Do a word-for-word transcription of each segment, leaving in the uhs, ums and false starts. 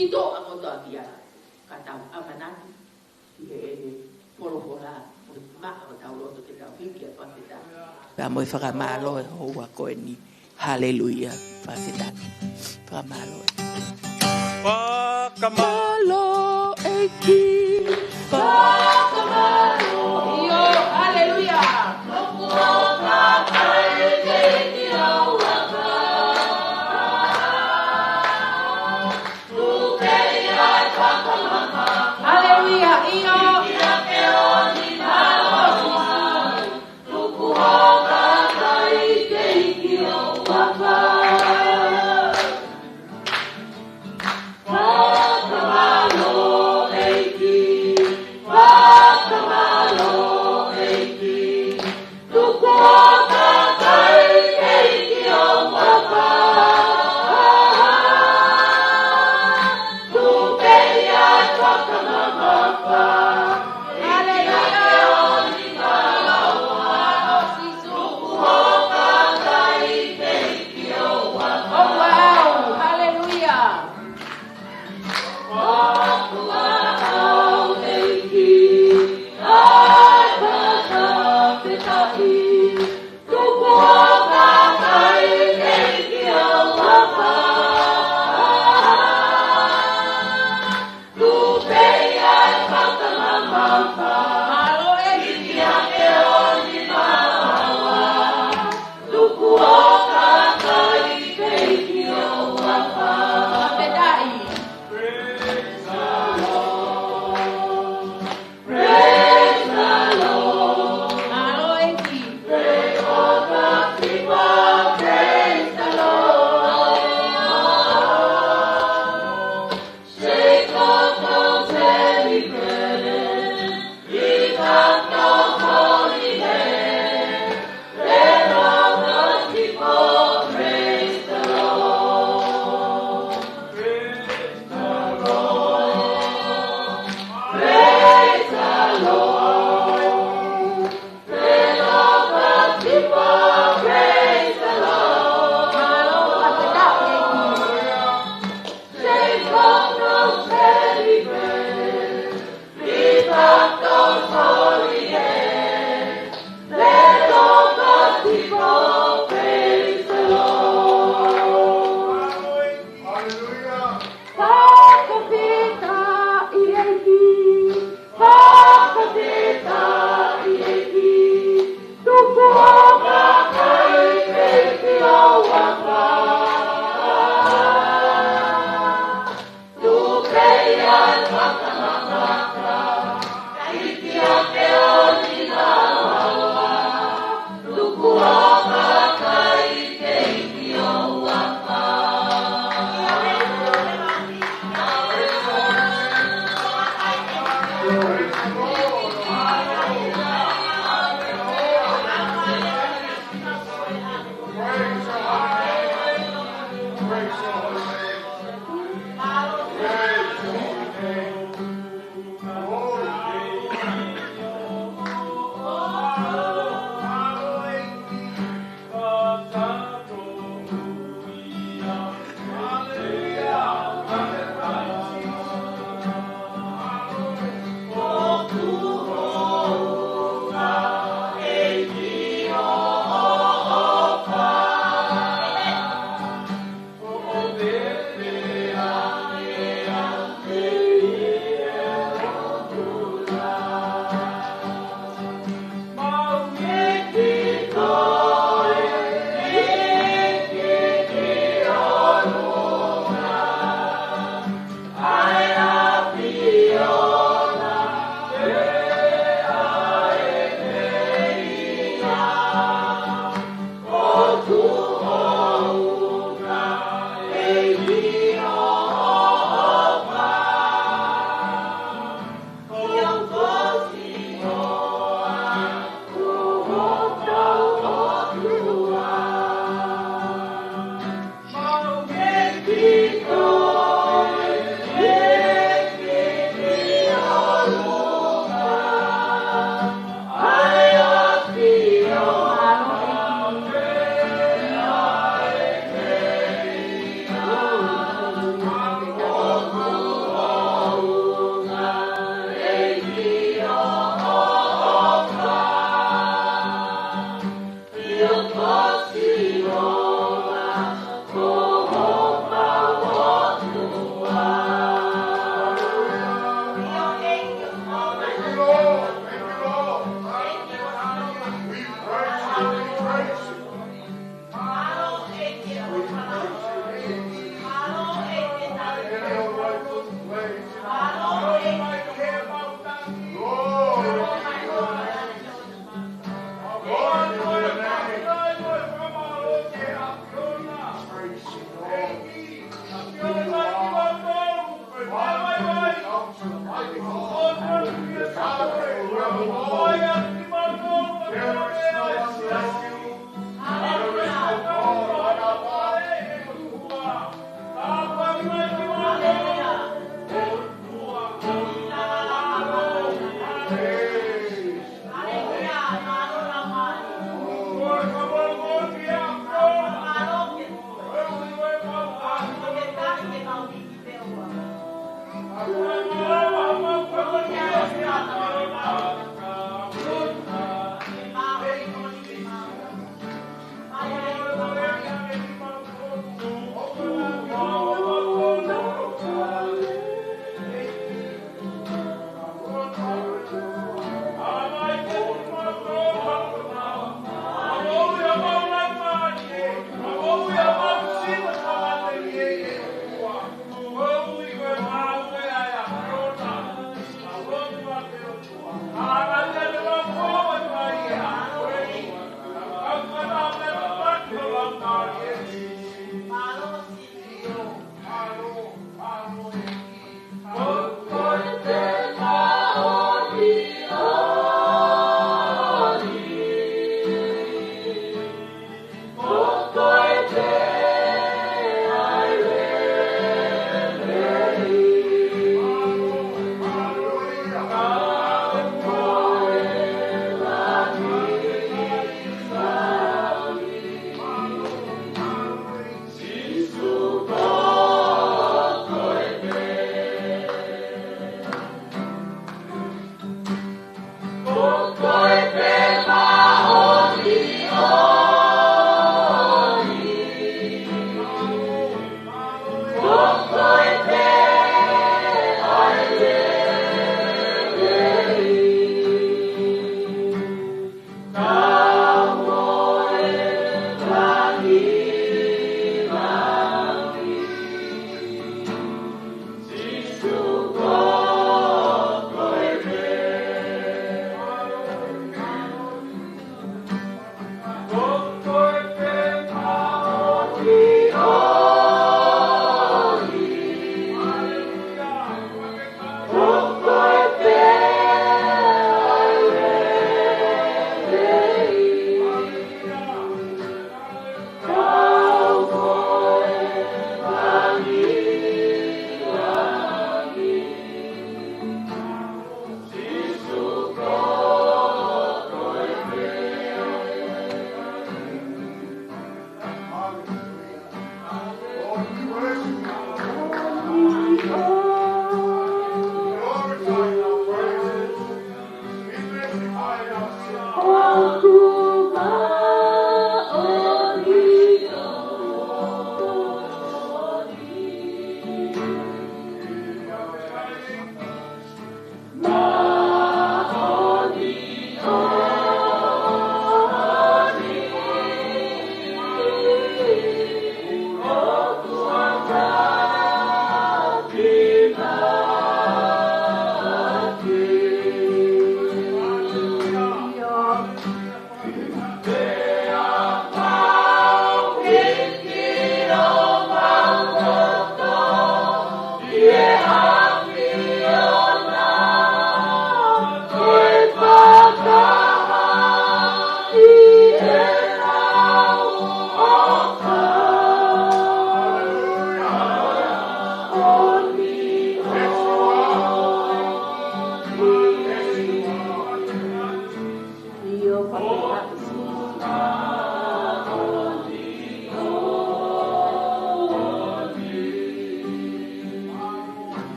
ʻi toʻa kotoa pē ia, ka tau ʻamanaki ki heʻene folofola, mo e maʻa ʻo tau loto ke tau hiki atu ʻa e tā. Pea mo e fakamālō ʻi he houa ko eni. Haleluia. Fakafetaʻi. Fakamālō. Fakamālō ʻEiki. Fakamālō. ʻIo, haleluia. Haleluia, ʻio.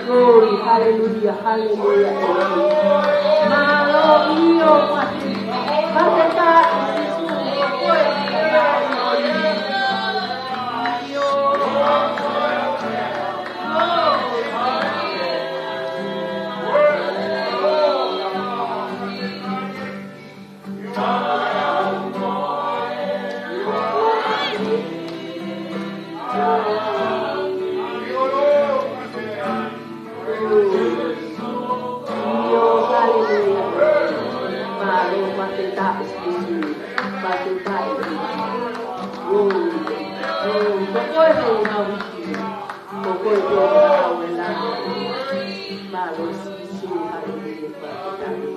Glory, hallelujah, hallelujah. Mālō ʻio, fakafetaʻi Sīsū. Fakafetaʻi Sīsū, fakafetaʻi. Glory, glory. Ko koe pē ʻoku mau hiki, ko koe pē ʻoku mau ʻoela. Mālō Sīsū, haleluia, fakafetaʻi.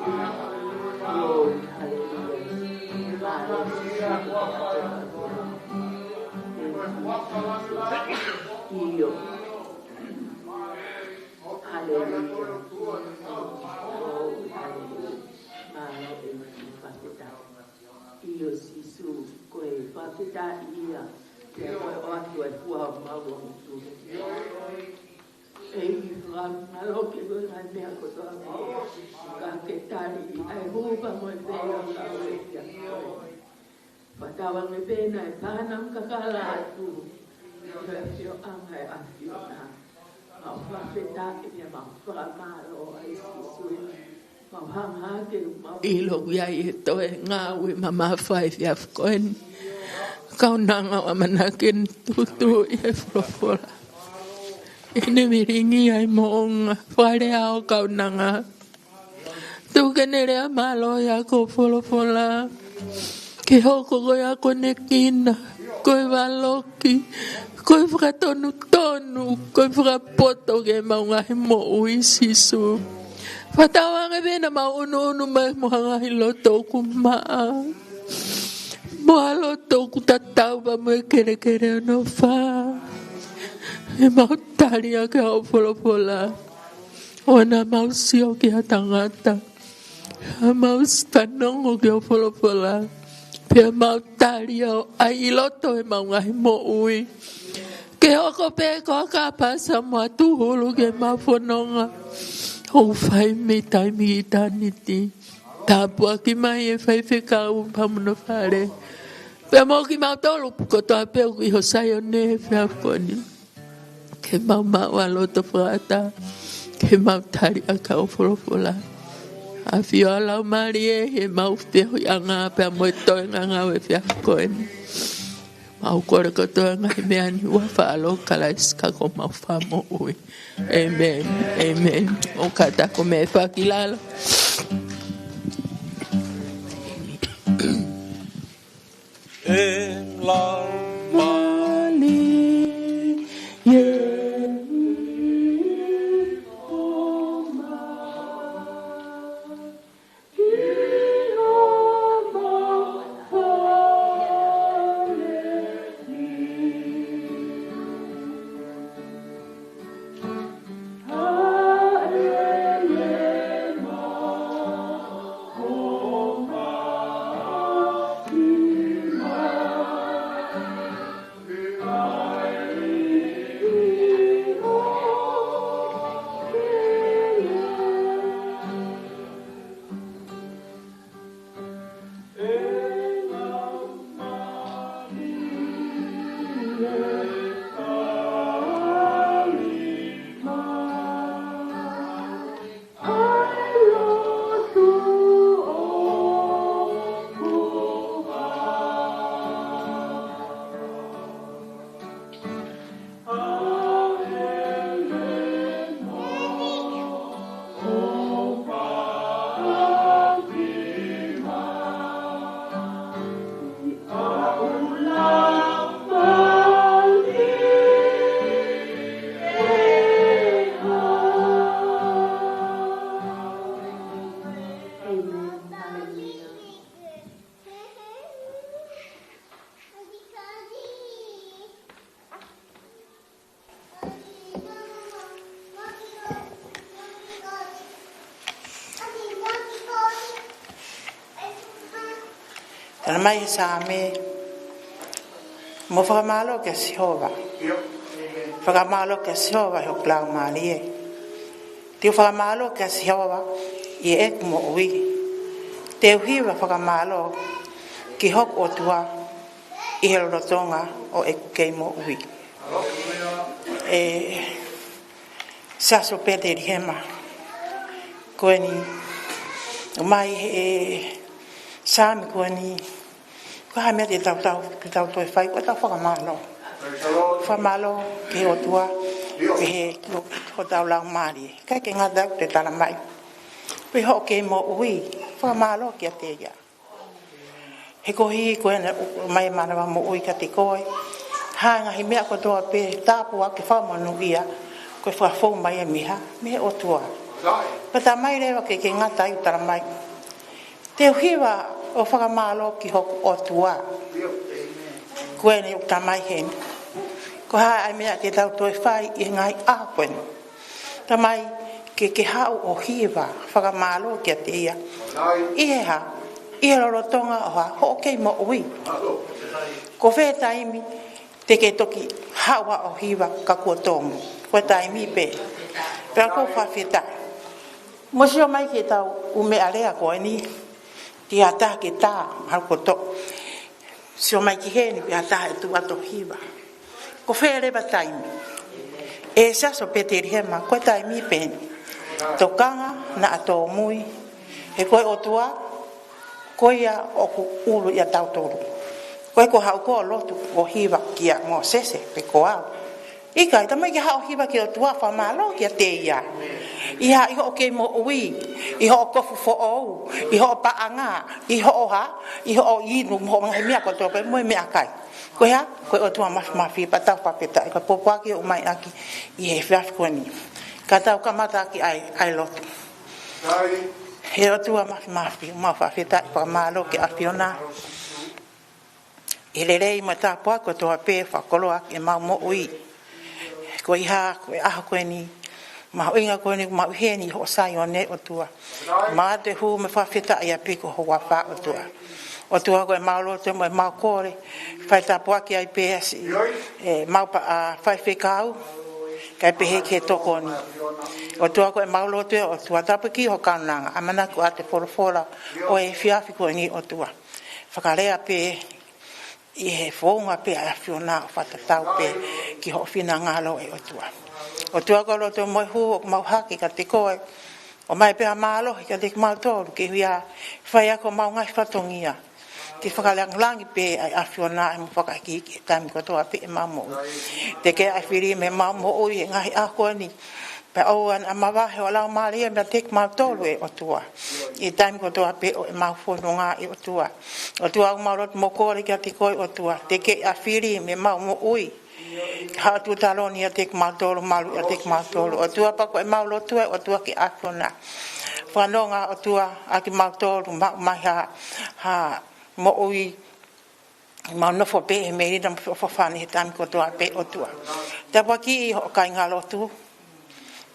Glory, haleluia. Mālō Sīsū, fakafetaʻi. ʻIo. Haleluia. Glory, haleluia. Mālō ʻEiki, fakafetaʻi. ʻIo Sīsū, ko e fakafetaʻi ia. Pea ko e ʻoatu e fua ʻo mau ʻo mutu. ʻEiki, fakamālō ki he ngaahi meʻa kotoa pē. Ka ke tali ʻa e hū pea mo e feilaulau ʻa e ʻEiki. Fakatauange pē naʻe pana mo kakala atu ʻi he ʻafioʻanga ʻo e ʻAfiona. Mau fakafetaʻi pea mau fakamālō ai Sīsū. Mau hanga hake, mau ʻilo ia ʻi he toe ngāue mamafa ʻi he efiafi ko eni. Kaunanga ʻoku ʻamanaki ke ne tuʻutuʻuni e folofola ʻi heʻene milingi ai moʻunga. Fakalea ʻo kaunanga. Tuku ke ne lea mālohi ʻa e folofola. Ke hoko ko e akonekina, ko e valoki, ko e fakatonutonu, ko e fakapoto ki heʻemau ngaahi moʻui Sīsū. Fakatauange pē naʻa mau ʻunuʻunu mai mo ha ngaahi loto ʻoku maʻa. Mo ha loto ʻoku tatau pea mo e kelekele ʻo hono fā. ʻEmau tali ʻaki hoʻo folofola. ʻOua naʻa mau sio ki ha tangata. ʻA mau fanongo ki hoʻo folofola. Pea mau tali ʻo ʻai ʻi loto ʻemau ngaahi moʻui. Ke hoko pē ko ha kāpasa mo ha tūhulu ki heʻemau fononga. ʻO fai mei taimi ʻitāniti. Tāpuaki mai e faifekau pea mo hono fale. Pea mo kimautolu kotoa pē ʻoku ʻi ho Saione he efiafi ko eni. Ke mau maʻu ha loto fakaʻatā, ke mau tali ʻaki hoʻo folofola. ʻAfio ʻa e Laumālie, heʻemau feohiʻanga pea mo e toenga ngāue he efiafi ko eni. Mau kole kotoa e ngaahi meʻa ni ʻi he huafa ʻo Kalaisi ko homau Fakamoʻui. ʻĒmeni. ʻĒmeni. ʻO kātaki ʻo meʻa fakilalo. E Laumālie. Tala mai he Saame, mou fakamālō kia Sihova. Fakamālō kia Sihova ʻi hoku laumālie. Te u fakamālō kia Sihova ʻi heʻeku moʻui. Te u hiva fakamālō ki hoku ʻOtua ʻi he lolotonga ʻo ʻeku kei moʻui. ʻE Siasi ʻo Petelihema, ko eni, ʻomai he Saame ko eni, ko e hā e meʻa te tau, tau, te tau toe fai, ko ʻetau fakamālō. Fakamālō ki he ʻOtua, ki he, ki hotau laumālie. ʻIkai ke ngata ai, te tala mai. Pea ʻi hoʻo kei moʻui, fakamālō kiate ia. He ko e hā ko ena ʻoku ʻomai e mānava moʻui kiate koe. Hā e ngaahi meʻa kotoa pē, tāpuaki, fakamonūʻia, ko e fakafou mai eni mei he ʻOtua. Pea talamai leva ke ke ngata ai ʻo talamai: Te u hiva ʻo fakamālō ki hoku ʻOtua. Ko eni ʻoku talamai heni. Ko e hā e meʻa ke tau toe fai ʻi he ngaahi ʻaho ko eni? Talamai ke ke haʻu ʻo hiva fakamālō kiate ia. ʻI he hā? ʻI he lolotonga ʻo ha hoʻo kei moʻui. Ko fē taimi te ke toki haʻu ai ʻo hiva ka kuo tōmui? Ko e taimi pē. Pea ʻoku ou fakafetaʻi. Mou sio mai ki heʻetau ʻū meʻalea ko eni. Ki ha taha ke tā, mahalo ko e toʻo. Sio mai ki heni, ki ha taha ʻe tuʻu atu ʻo hiva. Ko fē leva taimi? ʻE Siasi ʻo Petelihema, ko e taimi pē eni. Tokanga naʻa tōmui. He ko e ʻOtua, ko ia ʻoku ʻulu ʻia tautolu. Ko e ko haʻu koe ʻo lotu ʻo hiva kia Mōsese pe ko au? ʻIkai, talamai ke haʻu ʻo hiva ki he ʻOtua, fakamālō kiate ia. ʻI he hā? ʻI hoʻo kei moʻui, ʻi hoʻo kofu foʻou, ʻi hoʻo paʻanga, ʻi hoʻo hā, ʻi hoʻo inu, mo hoʻo ngaahi meʻa kotoa pē, mo e meʻakai. Ko e hā? Ko e ʻOtua māfimafi, pea tau fakafetaʻi, ko e pōpoaki ʻoku ʻomai ʻaki ʻi he efiafi ko eni. Ka tau kamata ʻaki ʻa e, ʻa e lotu. ʻE ʻOtua māfimafi, mau fakafetaʻi, fakamālō ki he ʻAfiona. ʻI he lelei mo e tāpuaki kotoa pē, fakakoloa ʻaki ʻemau moʻui. Ko e hā, ko e ʻaho ko eni mahuʻinga ko eni, mau ʻi heni ʻi hoʻo Saione, ʻOtua. Mau ʻoatu e hū mo e fakafetaʻi ʻaupito ki ho huafa, ʻOtua. ʻOtua, ko ʻemau lotu mo ʻemau kole, fai tāpuaki ai pē ʻa siʻi, ʻemau pa-, ʻa, faifekau, kae pehē ki he tokoni. ʻOtua, ko ʻemau lotu ē, ʻOtua, tāpuakiʻi ho kaunanga, ʻamanaki ʻoku ʻoatu e folofola ʻo e efiafi ko eni, ʻOtua. Fakalea pē ʻi he founga pē ʻa e ʻAfiona, ʻo fakatatau pē ki hoʻo finangalo, ʻe ʻOtua. ʻOtua, ko e lotu mo e hū ʻoku mau hake kiate koe, ʻomai pē ha mālohi kiate kimautolu, ke ʻuhinga fai ʻaki homau ngaahi fatongia. Ke fakalāngilangi pē ʻa e ʻAfiona ʻi he mau fakahikihiki he taimi kotoa pē ʻemau moʻui. Tekeʻi ʻa e fili mei heʻemau moʻui he ngaahi ʻaho ko eni. Pea ʻoua naʻa mavahe ho Laumālie meiate kimautolu, ʻe ʻOtua, ʻi he taimi kotoa pē ʻo ʻemau fononga, ʻe ʻOtua. ʻOtua, ʻoku mau lotu mo kole kiate koe, ʻOtua, tekeʻi ʻa e fili mei heʻemau moʻui. Haʻu ʻo tuʻutaloni ʻiate kimautolu, maluʻi ʻiate kimautolu. ʻOtua, pea ko ʻemau lotu ē, ʻOtua, ki he ʻAfiona. Fanongo, ʻOtua, ʻa kimautolu, mau ʻomai ha, ha moʻui, mau nofo pē he melino mo e feʻofoʻofani he taimi kotoa pē, ʻOtua. Tāpuakiʻi hoʻo kāingalotu,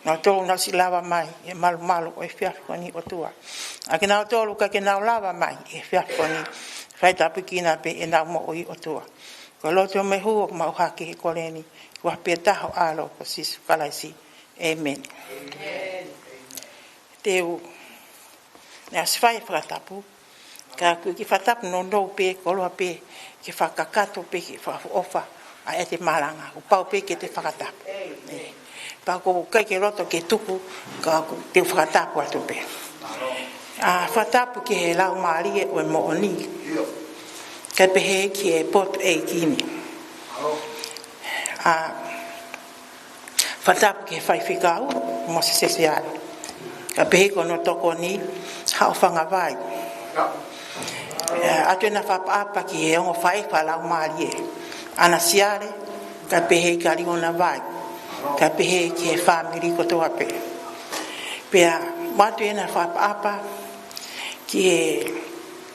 nautolu naʻa nau siʻi lava mai he malumalu ʻo e efiafi ko eni, ʻOtua. ʻA kinautolu ʻoku ʻikai ke nau lava mai he efiafi ko eni, fai tāpuekina pē ʻenau moʻui, ʻOtua. Ko e lotu mo e hū ʻoku mau hake he kole ni, ʻi he huafa pē taha ho ʻAlo ko Sīsū Kalaisi. ʻĒmeni. Te u, naʻe ʻosi fai e fakatapu, ka ʻoku ʻikai ke fakatapu nounou pē, koloa pē ke fakakakato pē ke fakaʻofoʻofa ʻa e ʻete malanga. ʻOku pau pē ke te fakatapu. ʻE. Pea ʻoku ʻikai ke loto ke tuku, ka ʻoku te u fakatapu atu pē. ʻA, fakatapu ki he Laumālie ʻo e moʻoni. Kae pehē ki he potu ʻeiki ni. ʻA, fakatapu ki he faifekau, Mōsese Siale. Kae pehē ki hono tokoni, Haʻofanga Vai. ʻA, ʻoatu ʻena fakaʻapaʻapa ki he ongo faifekau fakalaumālie, ʻAna Siale, kae pehē kia Liona Vai. Kae pehē ki he fāmili kotoa pē. Pea ʻoatu ʻena fakaʻapaʻapa ki he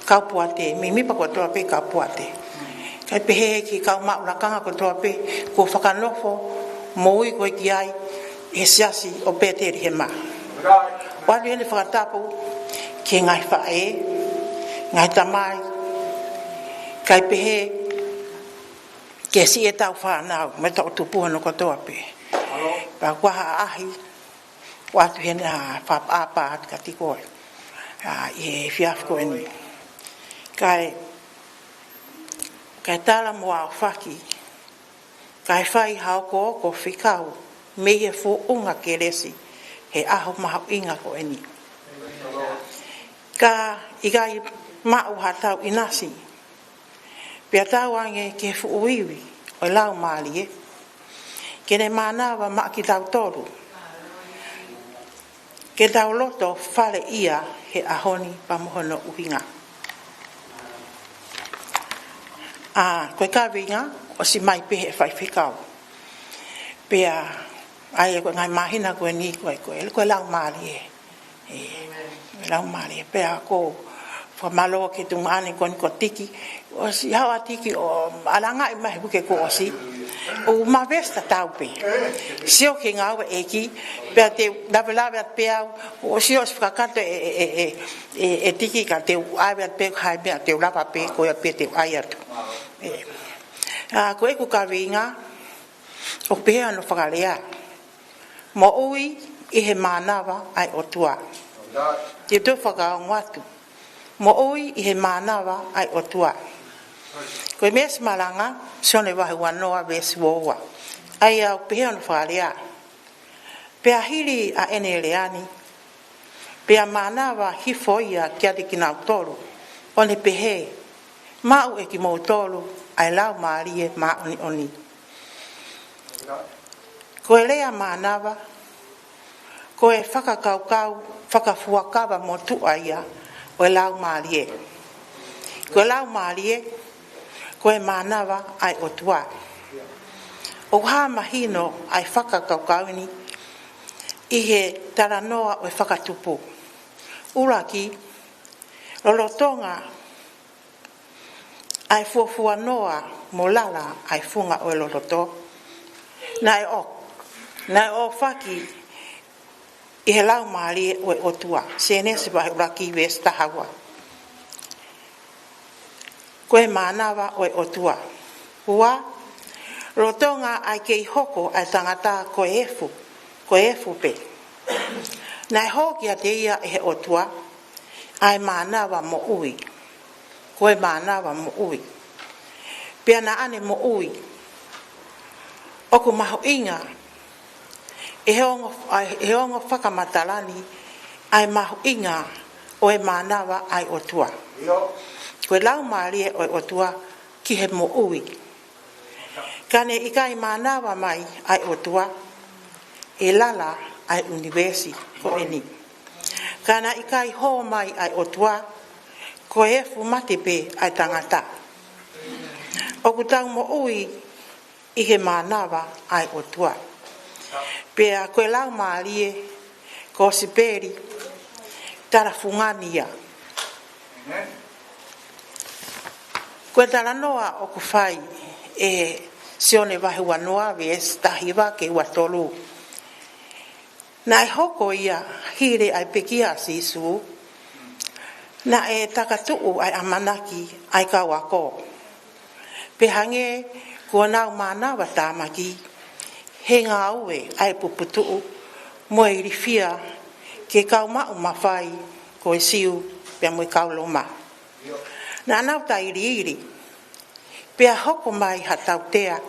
kau poate, mēmipa kotoa pē kau poate. Kae pehē ki he kau maʻu lakanga kotoa pē, kuo fakanofo moʻui ko ē ki ai he Siasi ʻo Petelihema. ʻOatu ʻena fakatapu ki he ngaahi faʻē, ngaahi tamai, kae pehē ki he siʻetau fānau, mo e toʻu tupu hono kotoa pē. Pea ʻoku ʻahiʻahi, ʻoatu ʻena fakaʻapaʻapa atu kiate koe. ʻA, ʻi he efiafi ko eni. Kae, kae tala mo aofaki, kae fai ha okooko fekau mei he founga kelesi he ʻaho mahuʻinga ko eni. Ka ʻikai maʻu haʻatau ʻinasi, pea tauange ki he fuʻu ivi ʻo e Laumālie, ke ne mānava maʻa kitautolu, ke tau loto faleʻia he ʻaho ni pea mo hono ʻuhinga. ʻA, ko e kaveinga, ʻosi mai pē he faifekau. Pea, ʻa ia ko e ngaahi māhina ko eni ko e, ko e, ko e Laumālie. ʻE, Laumālie. Pea ko, fakamālō ki he tuongaʻane ko eni ko Tiki. ʻOsi haʻu ʻa Tiki ʻo alangaʻi mai he uike kuo ʻosi. ʻOku ma veesi tatau pē. Sio ki he ngāue ʻa e ʻEiki. Pea te u lavelave atu pē au. ʻOsi ʻosi fakakakato ʻe, ʻe, ʻe, ʻe, ʻe Tiki ka te u ʻave atu pē ha meʻa te u lava pē ko ia pē te u ʻai atu. ʻE. ʻA, ko ʻeku kaveinga, ʻoku pehē hono fakalea. Moʻui ʻi he mānava ʻa e ʻOtua. Te u toe fakaongo atu. Moʻui ʻi he mānava ʻa e ʻOtua. Ko e veesi malanga, Sione vahe uanoa veesi uaua. ʻA ia ʻoku pehē hono fakalea. Pea hili ʻa ʻene lea ni, pea mānava hifo ia kiate kinautolu, ʻo ne pehē, maʻu ʻe kimoutolu ʻa e Laumālie Māʻoniʻoni. Ko e lea mānava, ko e fakakaukau, fakafuakava motuʻa ia ʻo e Laumālie. Ko e Laumālie, ko e mānava ʻa e ʻOtua. ʻOku hā mahino ʻa e fakakaukau ni ʻi he talanoa ʻo e fakatupu. ʻUluaki, lolotonga ʻa e fuofuanoa mo lala ʻa e funga ʻo e loloto. Naʻe ʻo, naʻe ʻōfaki ʻi he Laumālie ʻo e ʻOtua. Sēnesi vahe ʻuluaki veesi taha ua. Ko e mānava ʻo e ʻOtua. Ua, lolotonga ʻa e kei hoko ʻa e tangata ko e efu, ko e efu pē. Naʻe hō kiate ia ʻe he ʻOtua, ʻa e mānava moʻui. Ko e mānava moʻui. Pea naʻa ne moʻui. ʻOku mahuʻinga, ʻe he ongo, ʻa, ʻe he ongo fakamatala ni, ʻa e mahuʻinga ʻo e mānava ʻa e ʻOtua. Ko e Laumālie ʻo e ʻOtua ki he moʻui. Ka ne ʻikai mānava mai ʻa e ʻOtua, ʻe lala ʻa e ʻunivēsi ko eni. Ka naʻe ʻikai hō mai ʻa e ʻOtua, ko e efu mate pē ʻa e tangata. ʻOku tau moʻui ʻi he mānava ʻa e ʻOtua. Pea ko e Laumālie, ko e kosipeli, talafungani ia. Ko e talanoa ʻoku fai ʻe Sione vahe uanoa veesi taha hiva ki he uatolu. Naʻe hoko ia hili ʻa e pekia ʻa Sīsū, naʻe takatuʻu ʻa e ʻamanaki ʻa e kau ako. Pea hangē kuo nau mānava tāmaki, he ngāue ʻa e puputuʻu, mo e ilifia, ki he kau maʻu mafai, ko e Siu, pea mo e kau Loma. Naʻa nau tailiili, pea hoko mai ha tautea,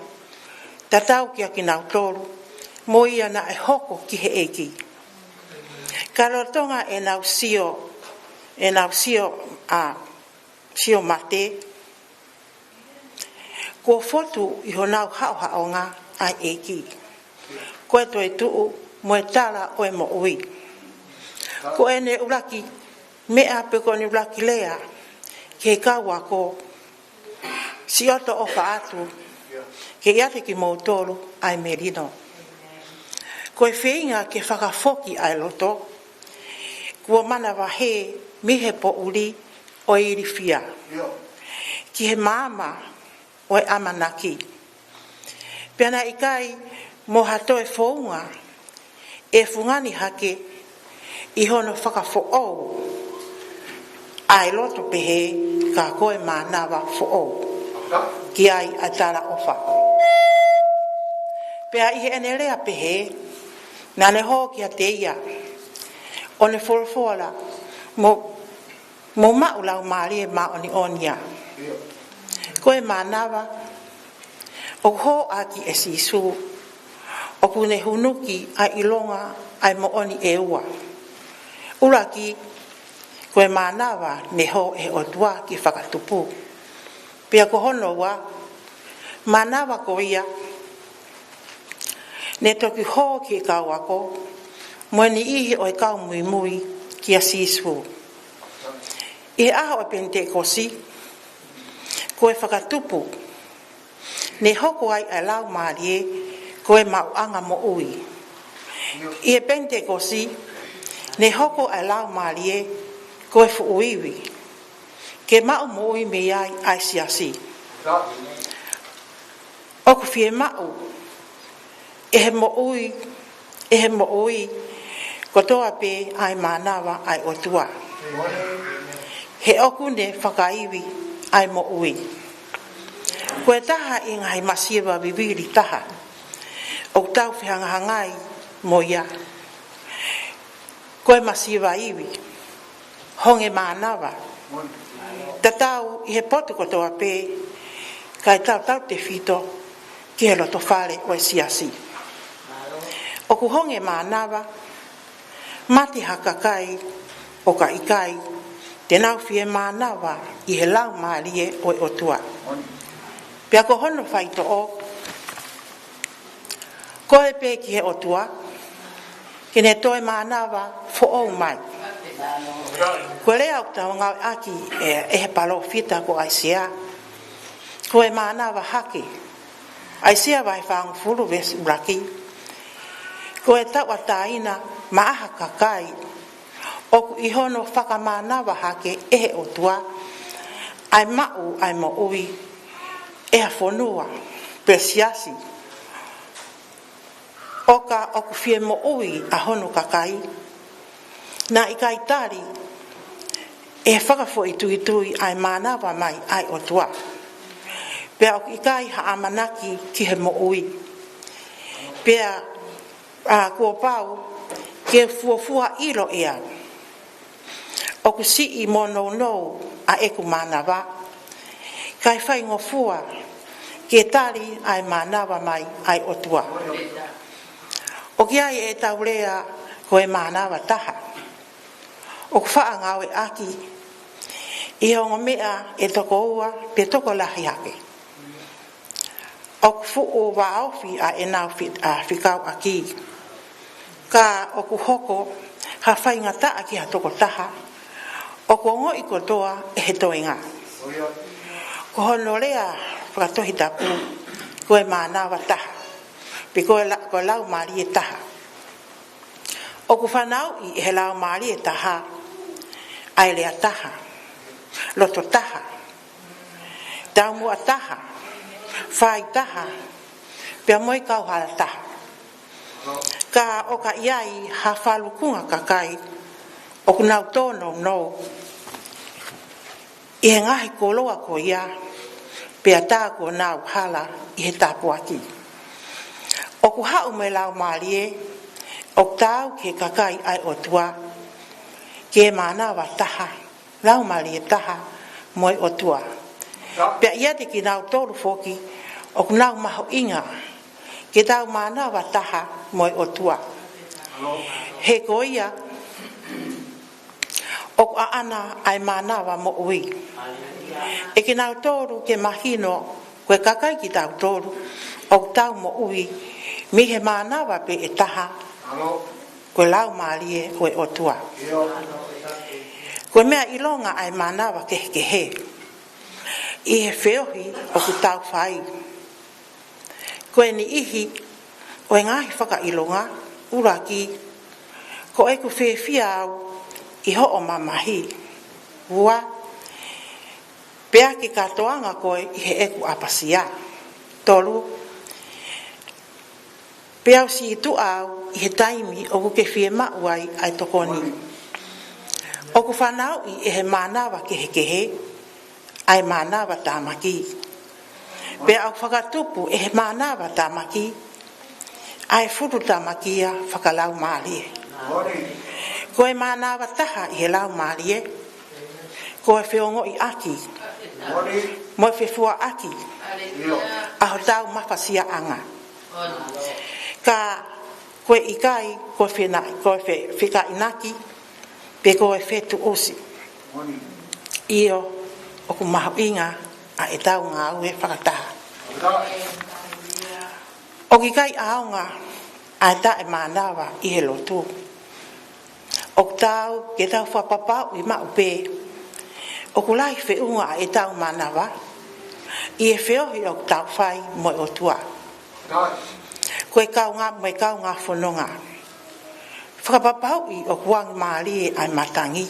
tatau kiate kinautolu, mo ia naʻe hoko ki he ʻEiki. Ka lolotonga ʻenau sio, ʻenau sio, ʻa, sio mate, kuo fotu ʻi honau haʻohaʻonga ʻa e ʻEiki. Ko e toetuʻu mo e tala ʻo e moʻui. Ko ʻene ʻuluaki meʻa pe ko ʻene ʻuluaki lea ki he kau ako, siʻoto ʻofa atu, ke ʻiate kimoutolu ʻa e melino. Ko e feinga ke fakafoki ʻa e loto, kuo manavahē mei he poʻuli ʻo e ilifia ki he maama ʻo e ʻamanaki. Pea naʻe ʻikai mo ha toe founga ʻe fungani hake ʻi hono fakafoʻou ʻa e loto pehē, ka ko e mānava foʻou ki ai ʻa e talaʻofa. Pea ʻi heʻene lea pehē, naʻa ne hō kiate ia, ʻo ne folofola, mo mo maʻu Laumālie Māʻoniʻoni ia. Ko e mānava ʻoku hōʻaki ʻe Sīsū, ʻoku ne hunuki ʻa e ʻilonga ʻa e moʻoni ʻe ua. ʻUluaki, ko e mānava ne hō ʻe he ʻOtua ke fakatupu. Pea ko hono ua, mānava ko ia ne toki hō ki he kau ako, mo e niʻihi ʻo e kau muimui kia Sīsū. ʻI he ʻaho ʻo e Penitekosi, ko e fakatupu, ne hoko ai ʻa e Laumālie ko e maʻuʻanga moʻui. ʻI he Penitekosi, ne hoko ʻa e Laumālie ko e fuʻu ivi, ke maʻu moʻui mei ai ʻa e siasi. ʻOku fiemaʻu ʻe he moʻui, ʻe he moʻui kotoa pē ʻa e mānava ʻa e ʻOtua, he ʻoku ne fakaivi ʻa e moʻui. Ko e taha ʻi he ngaahi masiva vivili taha ʻoku tau fehangahangai mo ia, ko e masiva ivi, honge mānava. Tatau ʻi he potu kotoa pē, kae tautautefito ki he lotofale ʻo e siasi. ʻOku honge mānava, mate ha kakai ʻo ka ʻikai te nau fie mānava ʻi he Laumālie ʻo e ʻOtua. Pea ko hono faitoʻo, kole pē ki he ʻOtua ke ne toe mānava foʻou mai. Ko e lea ʻoku tau ngāueʻaki ʻe, ʻe he palōfita ko ʻAisea, ko e mānava hake. ʻAisea vahe fāngofulu veesi ʻuluaki. Ko e tauʻatāina maʻa ha kakai ʻoku ʻi hono fakamānava hake ʻe he ʻOtua ʻa e maʻu ʻa e moʻui ʻe ha fonua pe siasi. ʻOka ʻoku fie moʻui ʻa hono kakai, naʻe ʻikai tali ʻe he fakafoʻituitui ʻa e mānava mai ʻa e ʻOtua. Pea ʻoku ʻikai ha ʻamanaki ki he moʻui. Pea, ʻa, kuo pau ke fuofua ʻilo ʻe au ʻoku siʻi mo nounou ʻa ʻeku mānava, kae faingofua ke tali ʻa e mānava mai ʻa e ʻOtua. ʻOku ʻi ai ʻetau lea ko e mānava taha ʻoku faʻa ngāueʻaki ʻi he ongo meʻa ʻe toko ua pe tokolahi hake. ʻOku fuʻu vāofi ʻa ʻenau fi-, ʻa, fekauʻaki. Ka ʻoku hoko ha faingataʻa ki ha tokotaha ʻoku ongoʻi kotoa ʻe he toenga. Ko hono lea fakatohitapu, ko e mānava taha, pe ko e la-, ko e Laumālie taha. ʻOku fanauʻi ʻe he Laumālie taha ʻa e lea taha, loto taha, taumuʻa taha, fai taha, pea mo e kauhala taha. Ka ʻoka ʻi ai ha falukunga kakai ʻoku nau tōnounou ʻi he ngaahi koloa ko ia, pea tā kuo nau hala ʻi he tāpuaki. ʻOku haʻu mo e Laumālie ʻoku taau ki he kakai ʻa e ʻOtua, ke mānava taha, Laumālie taha mo e ʻOtua. Pea ʻiate kinautolu foki ʻoku nau mahuʻinga ke tau mānava taha mo e ʻOtua. He ko ia ʻoku ʻaʻana ʻa e mānava moʻui. ʻE kinautolu ke mahino ko e kakai kitautolu ʻoku tau moʻui mei he mānava pē ʻe taha, ko e Laumālie ʻo e ʻOtua. Ko e meʻa ʻilonga ʻa e mānava kehekehe ʻi he feohi ʻoku tau fai. Ko e niʻihi ʻo e ngaahi fakaʻilonga: ʻuluaki, ko ʻeku fiefia au ʻi hoʻo mamahi. Ua, pea ke kātoanga koe ʻi heʻeku ʻapasia. Tolu, pea u sītuʻa au ʻi he taimi ʻoku ke fiemaʻu ai ʻa e tokoni. ʻOku fanauʻi ʻe he mānava kehekehe ʻa e mānava tāmaki. Pea ʻoku fakatupu ʻe he mānava tāmaki ʻa e fulu tamakia fakalaumālie. Ko e mānava taha ʻi he Laumālie, ko e feongoʻiʻaki mo e fefuaʻaki ʻa hotau mafasiaʻanga. Ka ko e ʻikai ko e fena-, ko e fe-, fekaʻinaki, pe ko e fetuʻusi. ʻIo, ʻoku mahuʻinga ʻa ʻetau ngāue fakataha. ʻOku ʻikai ʻaonga ʻa e taʻemānava ʻi he lotu. ʻOku taau ke tau fakapapauʻi maʻu pē ʻoku lahi feʻunga ʻa ʻetau mānava, ʻi he feohi ʻoku tau fai mo e ʻOtua. Ko e kaungā, mo e kaungā fononga. Fakapapauʻi ʻoku angamālie ʻa e matangi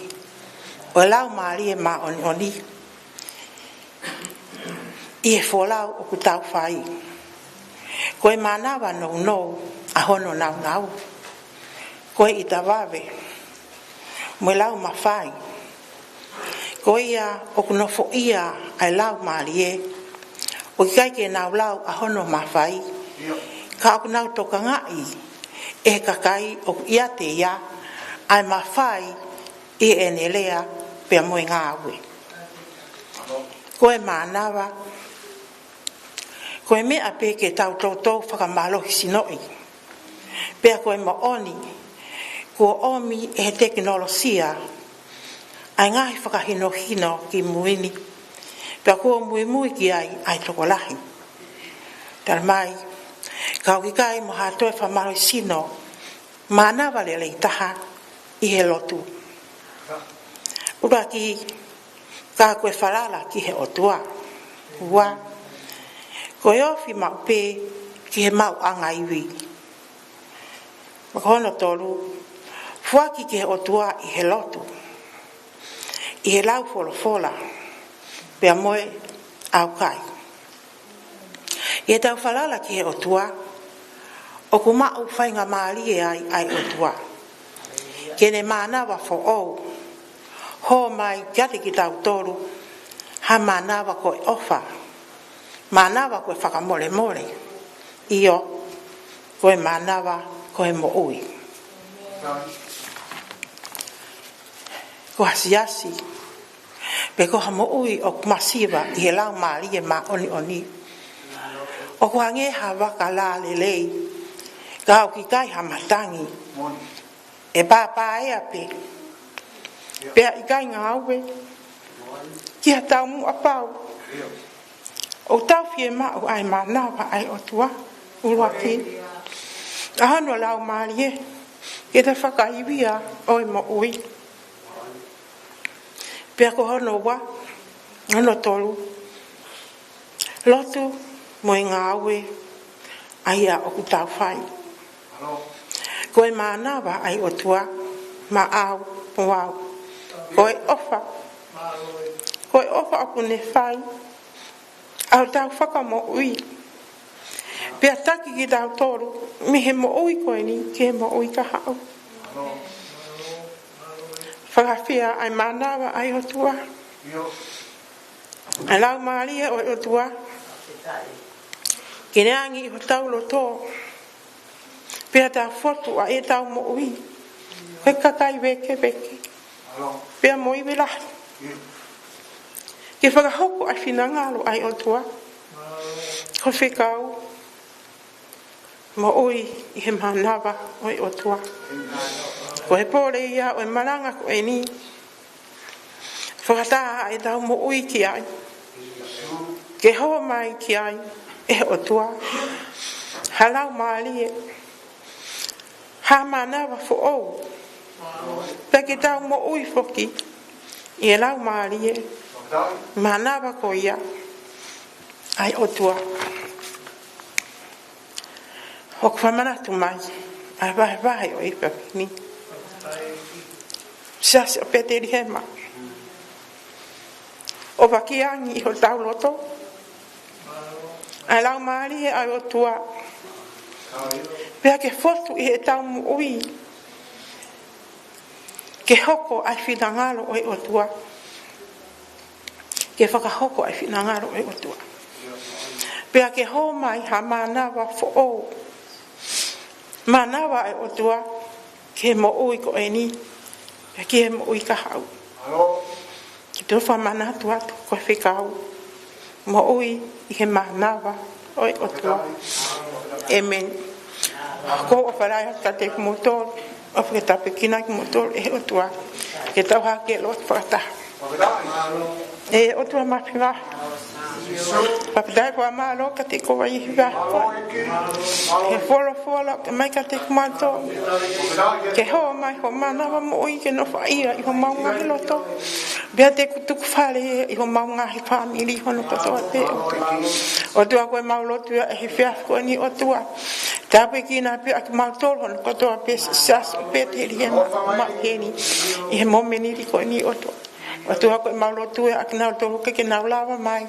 ʻo e Laumālie Māʻoniʻoni ʻi he folau ʻoku tau fai. Ko e mānava nounou ʻa hono naunau. Ko e ʻita vave mo e lau mafai. Ko ia ʻoku nofoʻia ʻa e laumālie, ʻoku ʻikai ke nau lau ʻa hono mafai, ka ʻoku nau tokangaʻi ʻe he kakai ʻoku ʻiate ia ʻa e mafai ʻi heʻene lea pea mo e ngāue. Ko e mānava, ko e meʻa pē ke tau toutou fakamālohisinoʻi. Pea ko e moʻoni, kuo ʻomi ʻe he tekinolosia ʻa e ngaahi fakahinohino ki mui ni. Pea kuo muimui ki ai ʻa e tokolahi. Talamai, ka ʻoku ʻikai mo ha toe fakamālohisino mānava lelei taha ʻi he lotu. ʻUluaki, ka ko e falala ki he ʻOtua. Ua, ko e ofi maʻu pē ki he maʻuʻanga ivi. Pea ko hono tolu, foaki ki he ʻOtua ʻi he lotu, ʻi he lau folofola, pea mo e ʻaukai. ʻI heʻetau falala ki he ʻOtua, ʻoku maʻu faingamālie ai ʻa e ʻOtua ke ne mānava foʻou, hō mai kiate kitautolu ha mānava ko e ʻofa, mānava ko e fakamolemole, ʻio, ko e mānava ko e moʻui. Ko ha siasi pe ko ha moʻui ʻoku masiva ʻi he Laumālie Māʻoniʻoni, ʻoku hangē ha vaka lā lelei, ka ʻoku ʻikai ha matangi, ʻe pāpā ea pē, pea ʻikai ngāue ki ha taumuʻa pau. ʻOku tau fiemaʻu ʻa e mānava ʻa e ʻOtua. ʻUluaki, ʻa hono Laumālie ke te fakaivia ʻa e moʻui. Pea ko hono ua, hono tolu, lotu mo e ngāue ʻa ia ʻoku tau fai. Ko e mānava ʻa e ʻOtua maʻau mo au. Ko e ʻofa, ko e ʻofa ʻoku ne fai ʻa hotau fakamoʻui, pea taki kitautolu mei he moʻui ko eni ki he moʻui kahaʻu. Fakafeʻao ʻa e mānava ʻa e ʻOtua, ʻa e Laumālie ʻo e ʻOtua ke ne angi ʻi hotau loto, pea ta fotu ʻa ʻetau moʻui ko e kakai vēkeveke pea mo e ivi lahi, ke fakahoko ʻa e finangalo ʻa e ʻOtua. Ko e fekau, moʻui ʻi he mānava ʻo e ʻOtua. Ko e pole ia ʻo e malanga ko eni, fakatā ʻetau moʻui ki ai, ke hō mai ki ai ʻe he ʻOtua ha Laumālie, ha mānava foʻou, pea ke tau moʻui foki ʻi he Laumālie, mānava ko ia ʻa e ʻOtua. ʻOku fakamanatu mai ʻa e vahevahe ʻo e efiafi ni, Siasi ʻo Petelihema, ʻo vakiangi ʻi hotau loto ʻa e Laumālie ʻa e ʻOtua, pea ke fotu ʻi heʻetau moʻui ke hoko ʻa e finangalo ʻo e ʻOtua, ke fakahoko ʻa e finangalo ʻo e ʻOtua, pea ke hō mai ha mānava foʻou, mānava ʻa e ʻOtua ki he moʻui ko eni pea ki he moʻui kahaʻu. Ke tau fakamanatu atu ko e fekau, moʻui ʻi he mānava ʻo e ʻOtua. ʻĒmeni. Ko e ʻofa lahi atu kiate kimoutolu, ʻofa ke tāpuekina kimoutolu ʻe he ʻOtua. Ke tau hake lotu fakataha. ʻE ʻOtua Mafimafi, fakafetaʻi, fakamālō kiate koe ʻi he vahe ko eni, he folofola ʻoku mai kiate kimautolu, ke hō mai ho mānava moʻui ke nofoʻia ʻi homau ngaahi loto. Pea te ke tuku fale ʻi homau ngaahi fāmili hono kotoa pē ʻOtua. ʻOtua ko ʻemau lotu ia ʻi he efiafi ko eni ʻOtua. Tāpuekina pē ʻa kimautolu hono kotoa pē siasi ʻo Petelihema ʻoku maʻu heni ʻi he momeniti ko eni ʻOtua. ʻOtua ko ʻemau lotu ia ʻa kinautolu ʻoku ʻikai ke nau lava mai.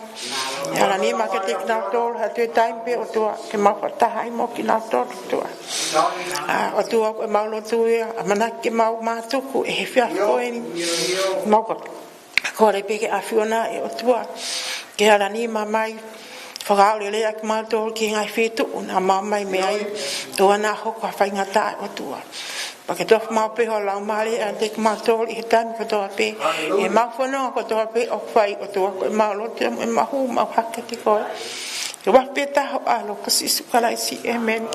ʻE ʻAlanima kiate kinautolu ha toe taimi pē ʻOtua ke mau fakataha ai mo kinautolu ʻOtua. ʻA, ʻOtua ko ʻemau lotu ia ʻamanaki ke mau mātuku ʻi he efiafi ko eni. Mau ka kole pē ki he ʻAfiona ʻe ʻOtua ke ʻalanima mai, fakaʻaulelei ʻa kimautolu ki he ngaahi feituʻu naʻa mau ō mai mei ai, ʻoua naʻa hoko ha faingataʻa ʻOtua. Pea ke tofa maʻu pē ho Laumālie ʻiate kimautolu ʻi he taimi kotoa pē, ʻi heʻemau fononga kotoa pē ʻoku fai ʻOtua. Ko ʻemau lotu ia mo ʻemau hū maʻu hake kiate koe. Ke ʻofa pē taha ho ʻAlo ko Sīsū Kalaisi. ʻĒmeni.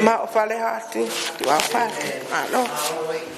Mau ʻofa lahi atu, tuʻa ʻofa atu, mālō. Mālō.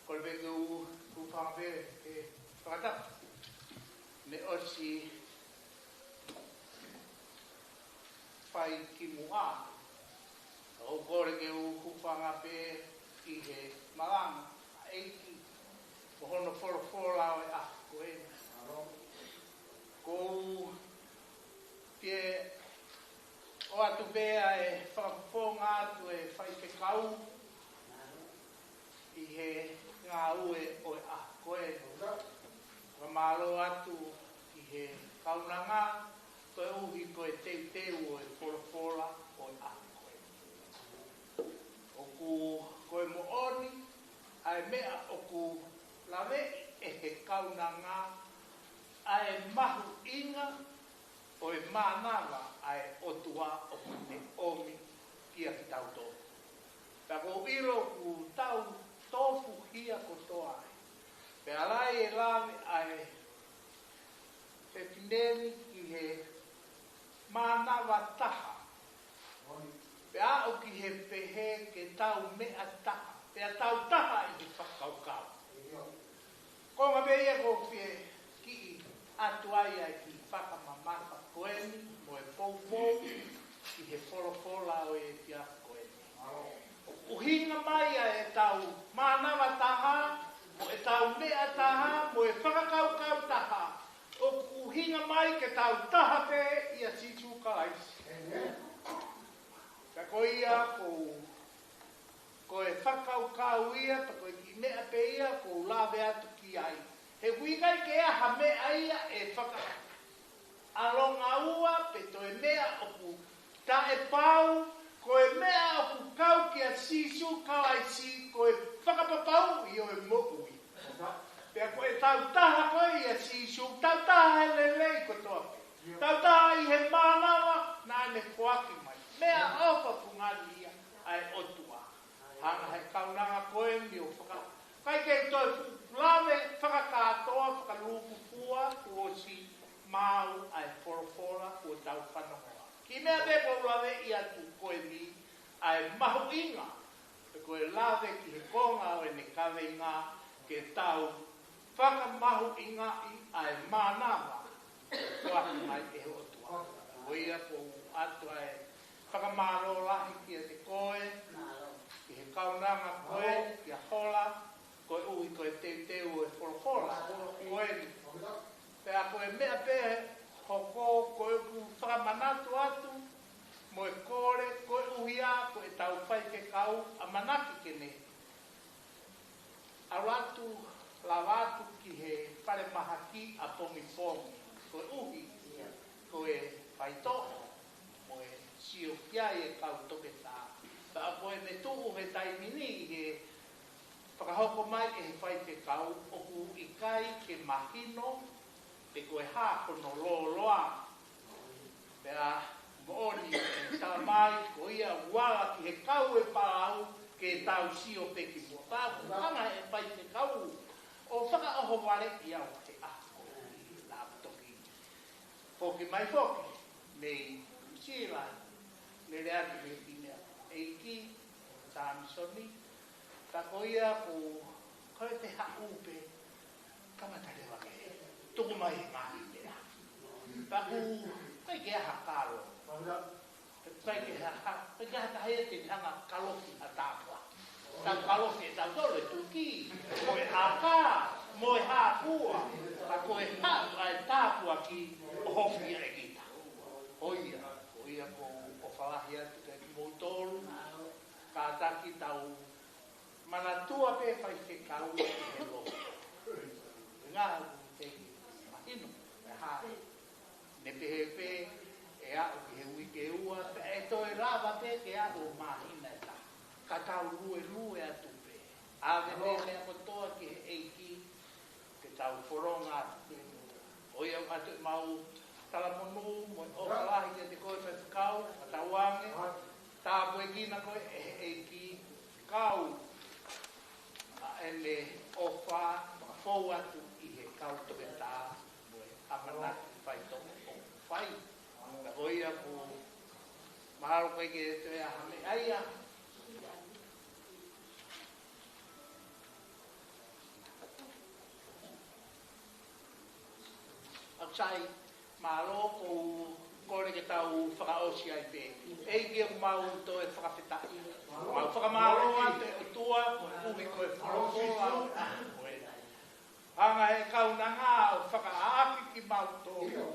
Kole pē ke u hūfanga pē he fakatapu. Ne ʻosi fai kimuʻa. ʻOku ou kole ke u hūfanga pē ʻi he malanga ʻa e ʻEiki mo hono folofola ʻo e ʻaho ko eni. ʻOku ou fie ʻoatu pē ʻa e fakafofonga atu e faifekau ʻi he ngāue ʻo e ʻaho ko eni. Fakamālō atu ki he kaunanga koeʻuhi ko e teuteu ʻo e folofola ʻo e ʻaho ko eni. ʻOku, ko e moʻoni ʻa e meʻa ʻoku laveʻi ʻe he kaunanga ʻa e mahuʻinga ʻo e mānava ʻa e ʻOtua ʻoku ne ʻomi kia kitautolu. Pea ʻoku ou ʻilo ʻoku tau tofuhia kotoa ai. Pea ʻalu e lave ʻa e fefine ni ki he mānava taha. Pea aʻu ki he pehē ke tau meʻa taha. Pea tau taha ʻi he fakakaukau. Konga pē ia ʻoku ou fie kiʻi ʻatu ai ʻa e kiʻi fakamamafa ko eni mo e poupou ʻi he folofola ʻo e efiafi ko eni. ʻOku ʻuhinga mai ʻa ʻetau mānava taha, mo ʻetau meʻa taha, mo e fakakaukau taha, ʻoku ʻuhinga mai ke tau taha pē ʻia Sīsū Kalaisi. Ka ko ia ʻoku ou, ko e fakakaukau ia, ka ko e kiʻi meʻa pē ia ʻoku ou lave atu ki ai. He ʻoku ʻikai ke ʻi ai ha meʻa ia ʻe faka ʻalonga ua pe toe meʻa ʻoku taʻepau, ko e meʻa ʻoku kau kia Sīsū Kalaisi, ko e fakapapauʻi ʻo e moʻui. Pea ko e tautaha ko ē ʻia Sīsū, tautaha he lelei kotoa pē. Tautaha ʻi he mānava naʻa ne foaki mai. Meʻaʻofa fungani ia ʻa e ʻOtua. Hanga he kaunanga ko eni ʻo faka-, ʻikai ke toe fuʻu lave fakakātoa, fakalūkufua, kuo ʻosi maau ʻa e folofola kuo tau fanongoa. Kiʻi meʻa pē ʻoku ou laveʻi atu ko eni ʻa e mahuʻinga, pe ko e lave ki he konga ʻo ʻene kaveinga ke tau fakamahuʻingaʻi ʻa e mānava kuo foaki mai ʻe he ʻOtua. Ko ia ʻoku ou ʻoatu ai ʻa e fakamālō lahi kiate koe, ki he kaunanga ko eni, kia Hola, koeʻuhi ko e teuteu ʻo e folofola ko eni. Pea ko e meʻa pē hoko ko ʻeku fakamanatu atu, mo e kole koeʻuhi ā ko ʻetau faifekau ʻamanaki ke ne ʻalu atu, lava atu ki he falemahaki ʻapongipongi, koeʻuhi ko e faitoʻo mo e sio ki ai e kau toketā. Pea ko e meʻa tuʻu he taimi ni ʻi he fakahoko mai ʻe he faifekau ʻoku ʻikai ke mahino pe ko e hā hono lōloa. Pea moʻoni ʻe talamai ko ia ʻoku ala ki he kau e palau ke tau sio pē ki muʻa. Pea ʻoku hanga ʻe he faifekau ʻo fakaʻohovaleʻi au he ʻaho ko ia, naʻa ku toki foki mai foki mei Nuʻusila, lele atu mei he meʻa ʻEiki Tamisoni, ka ko ia ʻoku, ko e te haʻu pē, kamata leva ke tuku mai e ngaahi meʻa. Pea ʻoku ʻikai ke ʻi ai ha kalo. ʻIkai ke ʻi ai ha, ʻikai ke ʻi ai ha taha ia te ne hanga ʻo kalofi ha tāpuaki. Tau kalofi ʻe tautolu e tuki, mo e ʻaka, mo e hākua, ka ko e haʻu ʻa e tāpuaki ʻo hofi ʻa e kita. Ko ia, ko ia ʻoku ou ʻofa lahi atu kiate kimoutolu, kātaki tau manatua pē faifekau ʻi he lotu. Ngaahi ʻoku teʻeki mahino, e hā, ne pehē pē, ʻe aʻu ki he uike ua, pea ʻe toe lava pē ke aʻu ʻo māhina ʻe taha. Ka tau luelue atu pē. ʻAve pē meʻa kotoa ki he ʻEiki, ke tau fononga atu pē. Ko ia ʻoku ʻoatu ʻemau talamonū mo e ʻofa lahi kiate koe faifekau, ka tau ange, tāpuekina koe ʻe he ʻEiki, kau ʻa ʻene ʻofa, fou atu ʻi he kau toketā, mo e ʻamanaki faitoʻo ʻoku fai. Ka ko ia ʻoku mahalo ʻikai ke toe ʻi ai ha meʻa ia. ʻOku sai, mālō, ʻoku ou kole ke tau fakaʻosi ai pē. ʻEiki, ʻoku mau toe fakafetaʻi. Mau fakamālō atu ʻOtua, koeʻuhi ko e folofola. Hanga ʻe he kaunanga ʻo fakaʻaʻaki kimautolu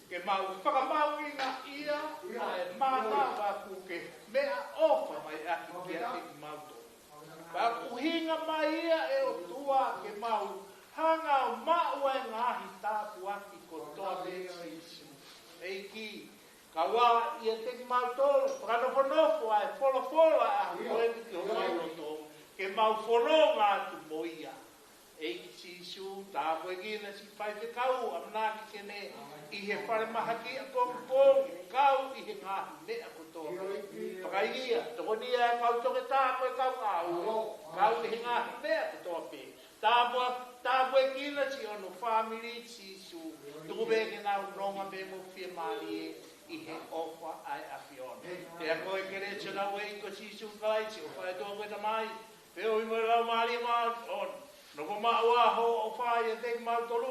ke mau fakamāuʻingaʻia ʻa e mānava ʻoku ke meʻaʻofa mai ʻaki kiate kimautolu. Pea ʻuhinga mai ia ʻe ʻOtua ke mau hanga ʻo maʻu ʻa e ngaahi tāpuaki kotoa pē, Sīsū. ʻEiki, kau ā ʻiate kimautolu, fakanofonofo ʻa e folofola ʻa koe ki homau loto, ke mau fononga atu mo ia. ʻEiki Sīsū, tāpuekina siʻi faifekau, ʻamanaki ke ne ʻi he falemahaki ʻapongipongi, kau ʻi he ngaahi meʻa kotoa. Fakaivia, tokonia e kau toketā mo e kau ʻāua, kau ʻi he ngaahi meʻa kotoa pē. Tāpua-, tāpuekina siʻono fāmili, Sīsū, tuku pē ke nau nonga pē mo fiemālie ʻi he ʻofa ʻa e ʻAfiona. Pea ko e kelesi ʻa hotau ʻEiki ko Sīsū Kalaisi, ʻofa ʻa e ʻOtua ko e Tamai, feohi mo e Laumālie Māʻoniʻoni, nofo maʻu ā ʻo ʻofa ʻiate kimautolu.